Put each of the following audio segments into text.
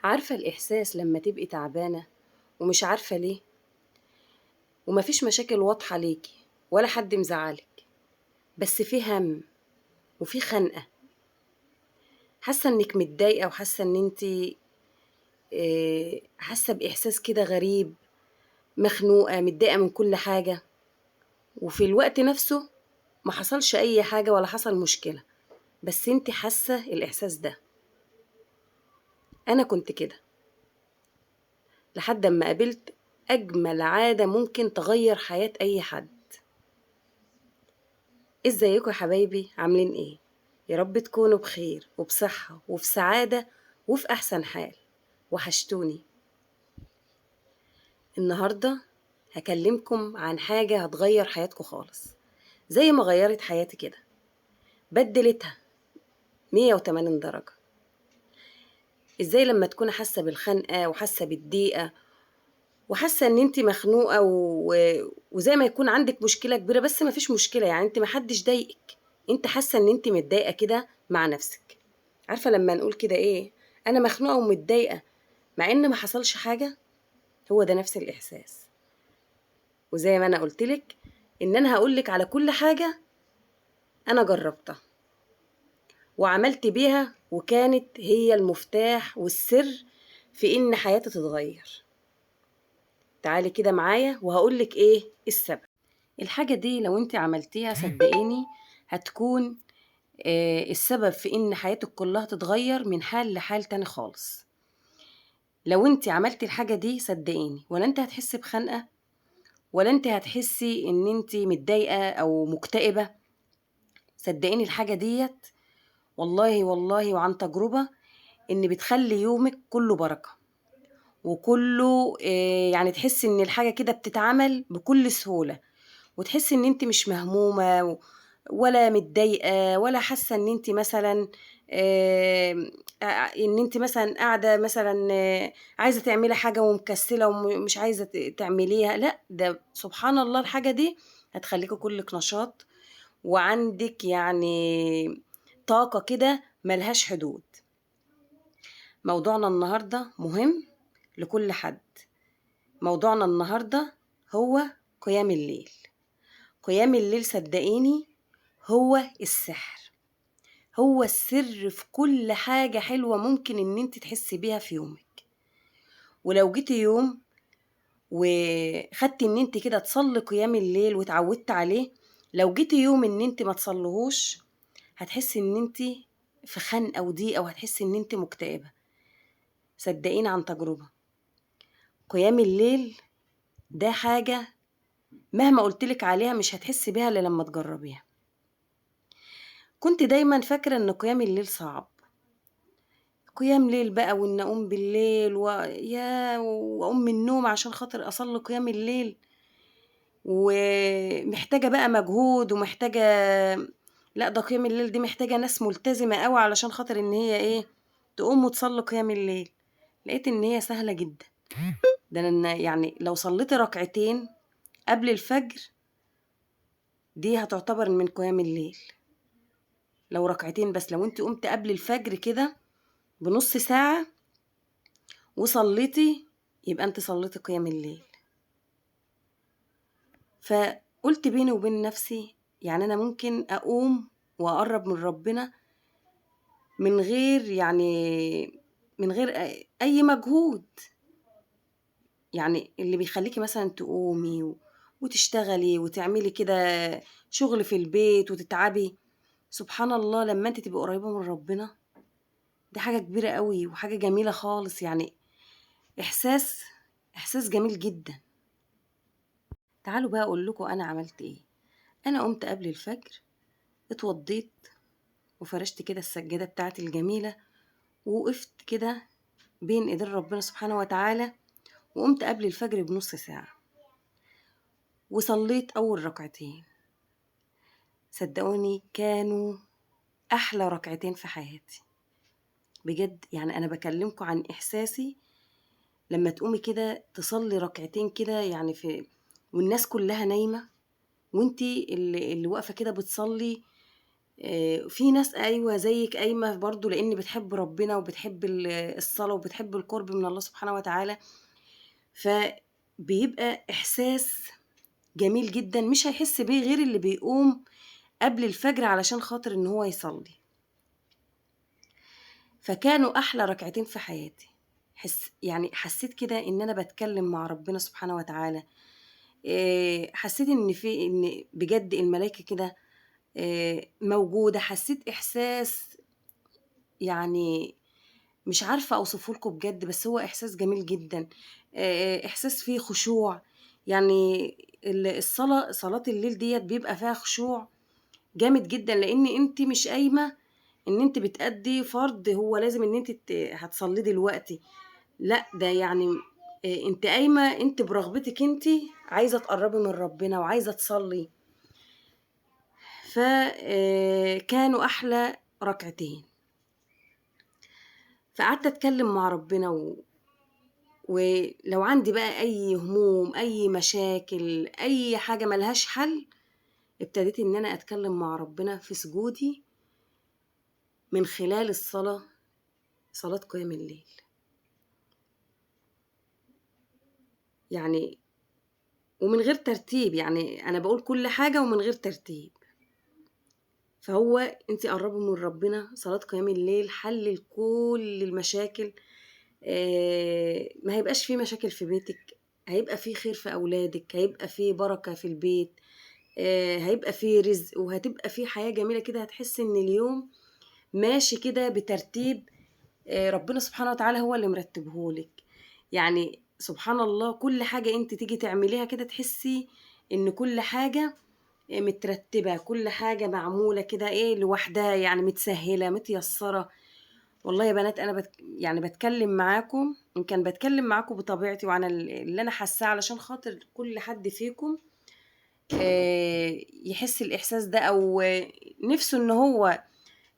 عارفة الإحساس لما تبقي تعبانة ومش عارفة ليه، ومفيش مشاكل واضحة ليكي ولا حد مزعلك، بس في هم وفي خنقة، حاسة إنك متضايقة وحاسة إن انتي حاسة بإحساس كده غريب، مخنوقة متضايقة من كل حاجة، وفي الوقت نفسه ما حصلش أي حاجة ولا حصل مشكلة، بس انتي حاسة الإحساس ده. أنا كنت كده لحد ما قابلت أجمل عادة ممكن تغير حياة أي حد. ازيكم يا حبايبي، عاملين ايه؟ يا رب تكونوا بخير وبصحة وفي سعادة وفي أحسن حال. وحشتوني. النهاردة هكلمكم عن حاجة هتغير حياتكم خالص، زي ما غيرت حياتي كده، بدلتها 180 درجة. ازاي لما تكون حاسة بالخنقة وحاسة بالضيقة وحاسة ان انت مخنوقة وزي ما يكون عندك مشكلة كبيرة، بس ما فيش مشكلة، يعني انت ما حدش ضايقك، انت حاسة ان انت متضايقة كده مع نفسك. عارفة لما نقول كده ايه، انا مخنوقة ومتضايقة مع ان ما حصلش حاجة؟ هو ده نفس الإحساس. وزي ما انا قلتلك ان انا هقولك على كل حاجة انا جربتها وعملت بيها، وكانت هي المفتاح والسر في ان حياتي تتغير. تعالي كده معايا وهقولك ايه السبب. الحاجة دي لو انت عملتيها صدقيني هتكون السبب في ان حياتك كلها تتغير من حال لحال تاني خالص. لو انت عملتي الحاجة دي صدقيني ولا انت هتحسي بخنقة، ولا انت هتحسي ان انت متضايقة او مكتئبة. صدقيني الحاجة ديت والله والله وعن تجربة ان بتخلي يومك كله بركة وكله يعني تحسي ان الحاجة كده بتتعمل بكل سهولة، وتحسي ان انت مش مهمومة ولا متضايقة ولا حاسة ان انت مثلا، ان انت مثلا قاعدة مثلا، عايزة تعملي حاجة ومكسلة ومش عايزة تعمليها. لا، ده سبحان الله الحاجة دي هتخليكي كلك نشاط وعندك طاقة كده ملهاش حدود. موضوعنا النهاردة مهم لكل حد. موضوعنا النهاردة هو قيام الليل. قيام الليل صدقيني هو السحر، هو السر في كل حاجة حلوة ممكن ان انت تحسي بيها في يومك. ولو جيتي يوم وخدتي ان انت كده تصلي قيام الليل وتعودت عليه، لو جيتي يوم ان انت ما تصليهوش هتحسي ان انت في خنقة وضيقة، وهتحسي ان انت مكتئبة. صدقيني عن تجربة، قيام الليل ده حاجة مهما قلتلك عليها مش هتحسي بيها الا لما تجربيها. كنت دايما فاكرة ان قيام الليل صعب، قيام ليل بقى وان اقوم بالليل واقوم من النوم عشان خاطر اصلي قيام الليل، ومحتاجة بقى مجهود ومحتاجة، لا ده قيام الليل دي محتاجة ناس ملتزمة قوي علشان خاطر ان هي ايه تقوم وتصلي قيام الليل. لقيت ان هي سهلة جدا. ده انا لو صليتي ركعتين قبل الفجر دي هتعتبر من قيام الليل، لو ركعتين بس. لو انت قمت قبل الفجر كده بنص ساعة وصليتي يبقى انت صليتي قيام الليل. فقلت بيني وبين نفسي انا ممكن اقوم واقرب من ربنا من غير اي مجهود. اللي بيخليكي مثلا تقومي وتشتغلي وتعملي كده شغل في البيت وتتعبي، سبحان الله لما انت تبقي قريبة من ربنا دي حاجة كبيرة قوي وحاجة جميلة خالص، احساس جميل جدا. تعالوا بقى اقول لكم انا عملت ايه. انا قمت قبل الفجر، اتوضيت وفرشت كده السجادة بتاعتي الجميلة، ووقفت كده بين ايدين ربنا سبحانه وتعالى، وقمت قبل الفجر بنص ساعة وصليت أول ركعتين. صدقوني كانوا أحلى ركعتين في حياتي بجد. أنا بكلمكم عن إحساسي لما تقومي كده تصلي ركعتين كده والناس كلها نايمة وانتي اللي واقفة كده بتصلي، في ناس أيوه زيِّك قايمة برضه لإن بتحب ربنا وبتحب الصلاة وبتحب القُرب من الله سبحانه وتعالى، فبيبقى إحساس جميل جدًا مش هيحس بيه غير اللي بيقوم قبل الفجر علشان خاطر إن هو يصلي. فكانوا أحلى ركعتين في حياتي. يعني حسيت كده إن أنا باتكلم مع ربنا سبحانه وتعالى، حسيت إن في إن بجد الملايكة كده موجودة، حسيت إحساس يعني مش عارفة أوصفه لكم بجد، بس هو إحساس جميل جدًا، إحساس فيه خشوع، يعني الصلاة، صلاة الليل ديّة بيبقى فيها خشوع جامد جدًا، لإن أنتِ مش قايمة إن أنتِ بتأدي فرض هو لازم إن أنتِ هتصليه دلوقتي، لأ ده يعني أنتِ قايمة أنتِ برغبتِك أنتِ عايزة تقربي من ربنا وعايزة تصلي. كانوا أحلى ركعتين. فقعدت أتكلم مع ربنا ولو عندي بقى أي هموم، أي مشاكل، أي حاجة ملهاش حل، ابتديت إن أنا أتكلم مع ربنا في سجودي من خلال الصلاة، صلاة قيام الليل. يعني ومن غير ترتيب، يعني أنا بقول كل حاجة ومن غير ترتيب. فهو أنتِ قربي من ربنا، صلاة قيام الليل حل لكل المشاكل، ما هيبقاش في مشاكل في بيتك، هيبقى في خير في أولادك، هيبقى في بركة في البيت، هيبقى في رزق، وهتبقى في حياة جميلة كده. هتحسي إن اليوم ماشي كده بترتيب، ربنا سبحانه وتعالى هو اللي مرتبهولك. يعني سبحان الله كل حاجة انت تيجي تعمليها كده تحسي ان كل حاجة مترتبة، كل حاجة معمولة كده ايه لوحدها، يعني متسهلة متيسرة. والله يا بنات انا بتكلم معاكم، ان كان بتكلم معاكم بطبيعتي وعن اللي انا حاساه، علشان خاطر كل حد فيكم يحس الاحساس ده، او نفسه ان هو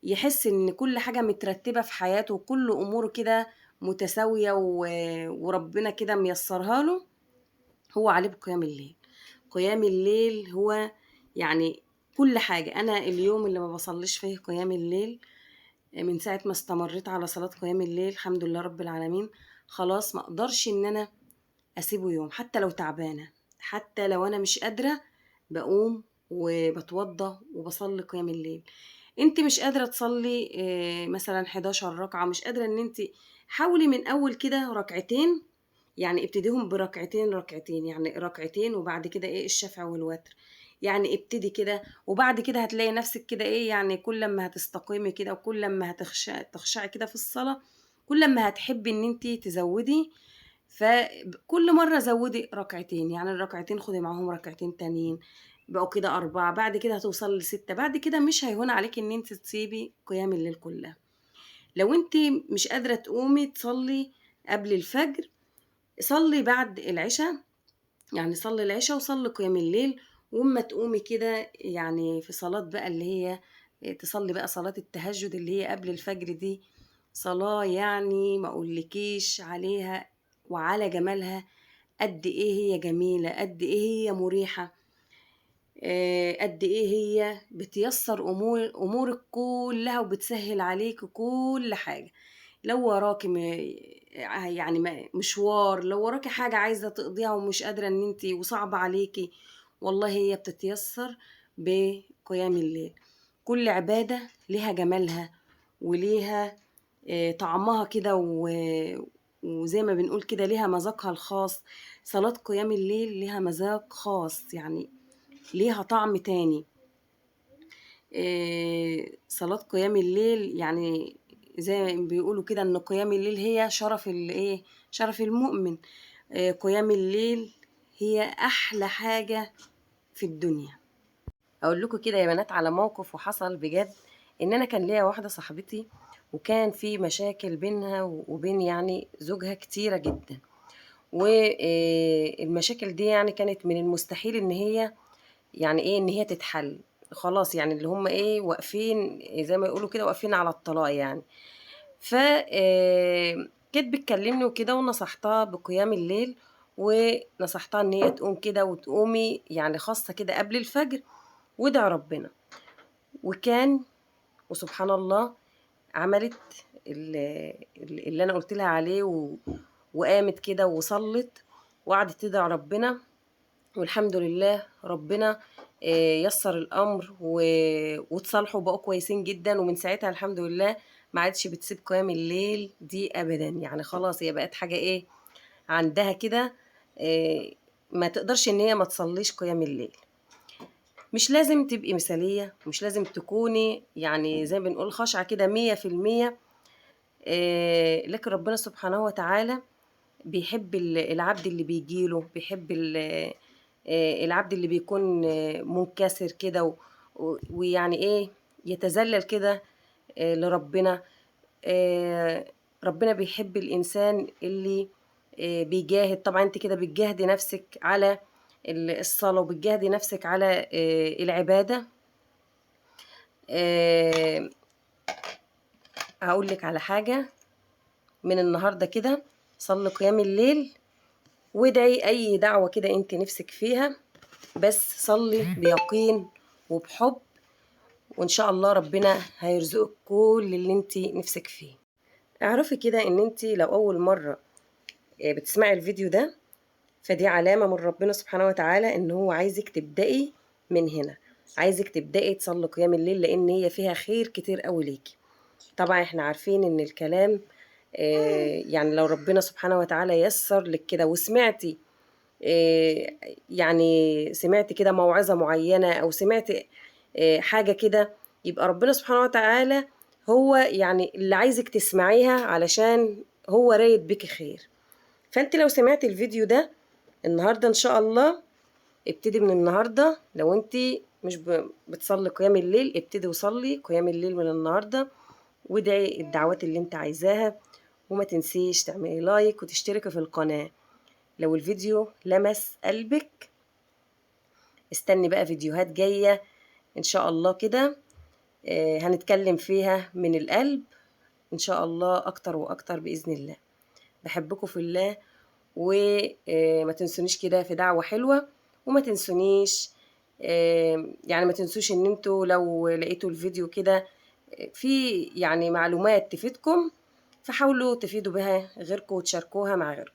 يحس ان كل حاجة مترتبة في حياته وكل اموره كده متساوية وربنا كده ميسرها له. هو عليه بقيام الليل. قيام الليل هو يعني كل حاجة. أنا اليوم اللي ما بصليش فيه قيام الليل من ساعة ما استمريت على صلاة قيام الليل الحمد لله رب العالمين، خلاص ما أقدرش إن أنا أسيبه يوم، حتى لو تعبانة، حتى لو أنا مش قادرة، بقوم وبتوضى وبصلي قيام الليل. انت مش قادرة تصلي، مثلا 11 ركعة، مش قادرة ان انت، حاولي من اول كده ركعتين، يعني ابتديهم بركعتين ركعتين، يعني ركعتين وبعد كده ايه الشفع والوتر، يعني ابتدي كده، وبعد كده هتلاقي نفسك كده ايه، يعني كل ما هتستقيمي كده وكل ما تخشعي كده في الصلاة، كل ما هتحبي ان انت تزودي. فكل مرة زودي ركعتين، يعني الركعتين خدي معاهم ركعتين تانيين، بقوا كده 4، بعد كده هتوصلي ل6، بعد كده مش هيهون عليك ان انت تسيبي قيام الليل كلها. لو انت مش قادرة تقومي تصلي قبل الفجر، صلي بعد العشاء، يعني صلي العشاء وصلي قيام الليل، واما تقومي كده يعني في صلاة بقى اللي هي تصلي بقى صلاة التهجد اللي هي قبل الفجر، دي صلاة يعني ما اقولكيش عليها وعلى جمالها قد ايه هي جميلة، قد ايه هي مريحة، قد ايه هي بتيسر امورك كلها وبتسهل عليك كل حاجة. لو وراكي مشوار، لو وراكي حاجة عايزة تقضيها ومش قادرة ان انتي وصعب عليكي، والله هي بتتيسر بقيام الليل. كل عبادة ليها جمالها وليها، طعمها كده، وزي ما بنقول كده ليها مذاقها الخاص. صلاة قيام الليل ليها مذاق خاص، يعني ليها طعم تاني. صلاة قيام الليل يعني زي ما بيقولوا كده ان قيام الليل هي شرف الايه، شرف المؤمن. قيام الليل هي احلى حاجة في الدنيا. اقول لكم كده يا بنات على موقف وحصل بجد، ان انا كان ليا واحدة صاحبتي وكان في مشاكل بينها وبين زوجها كتيرة جدا، والمشاكل دي كانت من المستحيل ان هي يعني ايه ان هي تتحل خلاص، يعني اللي هم ايه واقفين زي ما يقولوا كده واقفين على الطلاق يعني. كانت بتكلمني وكده، ونصحتها بقيام الليل، ونصحتها ان هي تقوم كده وتقومي خاصة كده قبل الفجر وادعي ربنا. وكان وسبحان الله عملت اللي انا قلت لها عليه، وقامت كده وصلت وقعدت تدعي ربنا، والحمد لله ربنا يسر الامر وتصالحوا بقوا كويسين جدا. ومن ساعتها الحمد لله ما عادش بتسيب قيام الليل دي ابدا، يعني خلاص هي بقت حاجة ايه عندها كده، ما تقدرش ان هي ما تصليش قيام الليل. مش لازم تبقي مثاليه، مش لازم تكوني يعني زي ما بنقول خاشعة كده 100%، لكن ربنا سبحانه وتعالى بيحب العبد اللي بيجيله، بيحب العبد اللي بيكون منكسر كده ويعني ايه يتذلل كده لربنا. ربنا بيحب الإنسان اللي بيجاهد. طبعا انت كده بتجاهدي نفسك على الصلاة، وبتجاهدي نفسك على العبادة. هقول لك على حاجة، من النهاردة كده صلي قيام الليل وادعي أي دعوة كده انت نفسك فيها، بس صلي بيقين وبحب، وإن شاء الله ربنا هيرزقك كل اللي انت نفسك فيه. اعرفي كده ان انت لو أول مرة بتسمعي الفيديو ده، فدي علامة من ربنا سبحانه وتعالى ان هو عايزك تبدأي من هنا، عايزك تبدأي تصلي قيام الليل، لان هي فيها خير كتير قوي ليكي. طبعا احنا عارفين ان الكلام يعني لو ربنا سبحانه وتعالى يسر لك كده وسمعتي، يعني سمعتي كده موعظة معينة او سمعتي، حاجة كده، يبقى ربنا سبحانه وتعالى هو يعني اللي عايزك تسمعيها علشان هو رايد بك خير. فانت لو سمعتي الفيديو ده النهاردة ان شاء الله، ابتدي من النهاردة. لو انت مش بتصلي قيام الليل، ابتدي وصلي قيام الليل من النهاردة، وادعي الدعوات اللي انت عايزاها، وما تنسيش تعملي لايك وتشتركي في القناة. لو الفيديو لمس قلبك، استني بقى فيديوهات جاية ان شاء الله كده، هنتكلم فيها من القلب ان شاء الله اكتر واكتر بإذن الله. بحبكم في الله، وما تنسونيش كده في دعوة حلوة، وما تنسونيش، يعني ما تنسوش ان انتوا لو لقيتوا الفيديو كده في يعني معلومات تفيدكم، فحاولوا تفيدوا بها غيركم وتشاركوها مع غيركم.